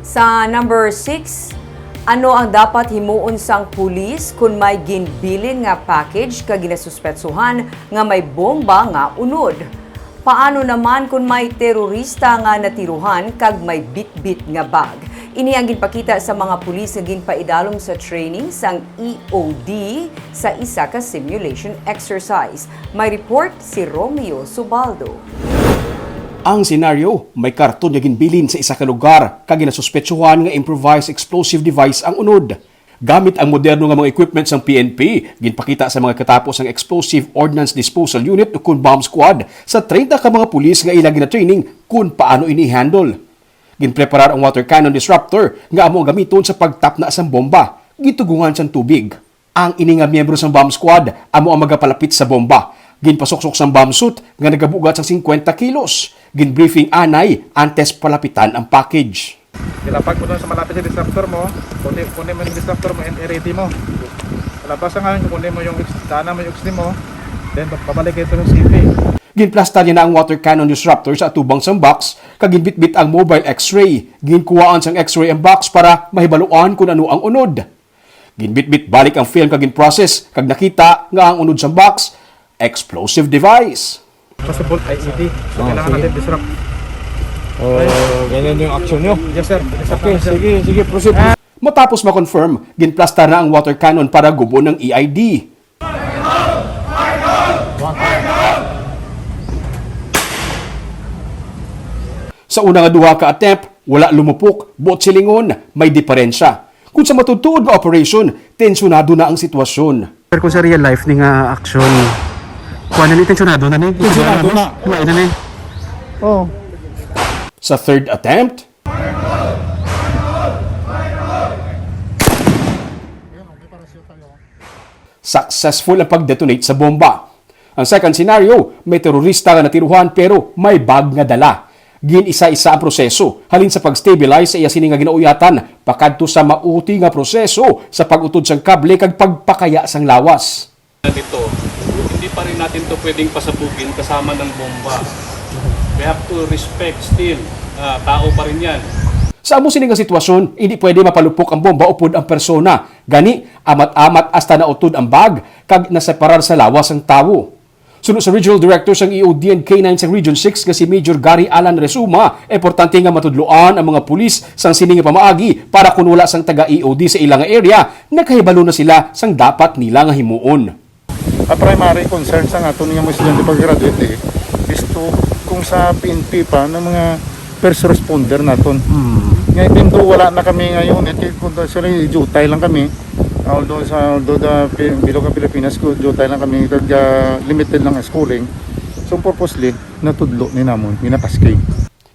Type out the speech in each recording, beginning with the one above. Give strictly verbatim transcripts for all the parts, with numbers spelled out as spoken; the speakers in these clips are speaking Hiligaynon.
Sa number six, ano ang dapat himuon sang pulis kon may ginbilin nga package kag ginasuspetsuhan nga may bomba nga unod? Paano naman kon may terorista nga natiruhan kag may bitbit nga bag? Ini ang ginpakita sa mga pulis nga ginpaidalom sa training sang E O D sa isa ka simulation exercise. May report si Romeo Subaldo. Ang senaryo, may karton nga ginbilin sa isa ka lugar kag ginasuspetsuhan nga improvised explosive device ang unod. Gamit ang moderno nga mga equipment sang P N P, ginpakita sa mga katapos ang Explosive Ordnance Disposal Unit ukon Bomb Squad sa treinta ka mga pulis nga ila gina-training kon paano ini i-handle. Ginpreparar ang water cannon disruptor nga amo ang gamiton sa pagtapna sang bomba, gitugungan sang tubig. Ang ini nga miyembro sang bomb squad amo ang magapalapit sa bomba. Ginpasuksok sang bomb suit nga nagabugat sang singkwenta kilos. Ginbriefing anay antes palapitan ang package. Ilapag mo doon sa malapit sa disruptor mo. Kunin, kunin mo yung disruptor mo and i-ready mo. Palabas ang ngayon, kunin mo yung ex-, daanan mo yung extreme mo. Then, babalik ito ng C P. Ginplastar niya na ang water cannon disruptor sa atubang sang box, kag ginbitbit ang mobile X-ray. Ginkuhaan sang X-ray ang box para mahibaluan kung ano ang unod. Ginbitbit balik ang film kag ginprocess, kag nakita nga ang unod sang box, explosive device. Possible I E D. So, Oh, kailangan sige. natin disrupt. Oh, ganyan yung action nyo? Yes, sir. Disrupt Okay, natin, sir. sige, sige, proceed. Matapos ma-confirm, ginplastar na ang water cannon para gubo ng E I D. Sa una nga duha ka attempt, wala lumupok, buot silingon, may diperensya. Kung sa matutuod nga operation, tensyonado na ang sitwasyon. Pero kung sa real life ni nga action, kuha na ni, tensyonado na ni. Tensyonado na. Kuha na ni. Oh. Sa third attempt, successful ang pag-detonate sa bomba. Ang second scenario, may terorista nga natiruhan pero may bag nga dala. Gin-isa-isa ang proseso, halin sa pag-stabilize sa iya sini nga ginauyatan, pakadto sa mauti nga proseso sa pag-utod sang kable kag pagpakaya sang lawas. Nito, hindi pa rin natin to pwedeng pasabugin kasama ng bomba. We have to respect still, ah, tao pa rin yan. Sa amo sini nga sitwasyon, hindi pwede mapalupok ang bomba upod ang persona. Gani, amat-amat hasta nautod ang bag kag naseparar sa lawas ang tawo. Suno sa Regional Director sang E O D and K nine sang Region six nga si Major Gary Alan Resuma, importante nga matudloan ang mga pulis sang sini nga pamaagi para kun wala sang taga E O D sa ila nga area, nakahibalo na sila sang dapat nila nga himuon. A primary concern sa aton nga mga estudyante pag-graduate, eh, is to kung sa P N P pa ng mga first responder naton. Nga even though wala na kami ngayon, eh, kung actually jutay lang kami, although sa, although the Pi-, bilog ang Pilipinas, gu-, jutay lang kami, kag, ah, limited lang ang schooling. So purposely, natudlo ni namon, ginapaskig.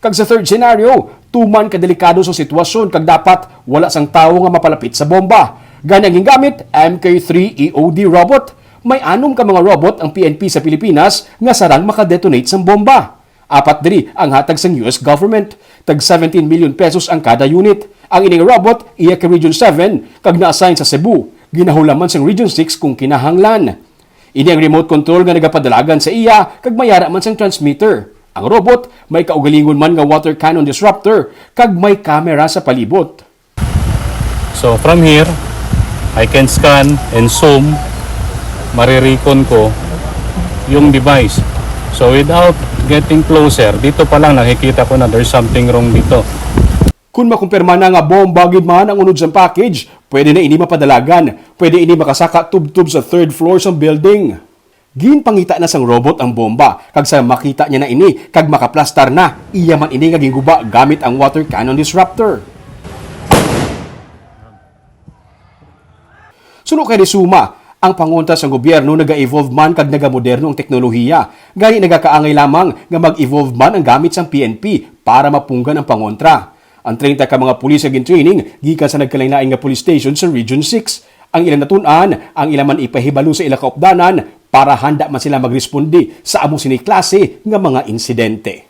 Kag sa third scenario, tuman ka delikado sa sitwasyon kag dapat wala sang tawo nga mapalapit sa bomba. Gani ang gingamit, M K three E O D robot. May anom ka mga robot ang P N P sa Pilipinas nga sarang makadetonate sang bomba. Apat diri ang hatag sang U S government. Tag seventeen million pesos ang kada unit. Ang ining robot, iya kay Region seven, kag na-assign sa Cebu. Ginahulaman sang Region six kung kinahanglan. Ini ang remote control nga nagapadalagan sa iya kag may ara man sang transmitter. Ang robot may kaugalingon man nga water cannon disruptor kag may camera sa palibot. So from here, I can scan and zoom, marirecon ko yung device. So without getting closer, dito pa lang nakikita ko na there's something wrong dito. Kung makumpirma na nga bomba gid man ang unod sang package, pwede na ini mapadalagan. Pwede ini makasaka tubtob sa third floor sang building. Ginpangita na sang robot ang bomba, kag sa makita niya na ini kag makaplastar na, iya man ini nga ginguba gamit ang water cannon disruptor. Suno kay Resuma, ang pangontra sang gobyerno naga-evolve man kag nagamoderno ang teknolohiya, gani nagakaangay lamang nga mag-evolve man ang gamit sang P N P para mapunggan ang pangontra. Ang treinta ka mga pulis nga gin-training gikan sa nagkalainlain nga police station sa Region six. Ang ila natun-an, ang ila man ipahibalo sa ila kaupdanan para handa man sila magresponde sa amo sini klase nga mga insidente.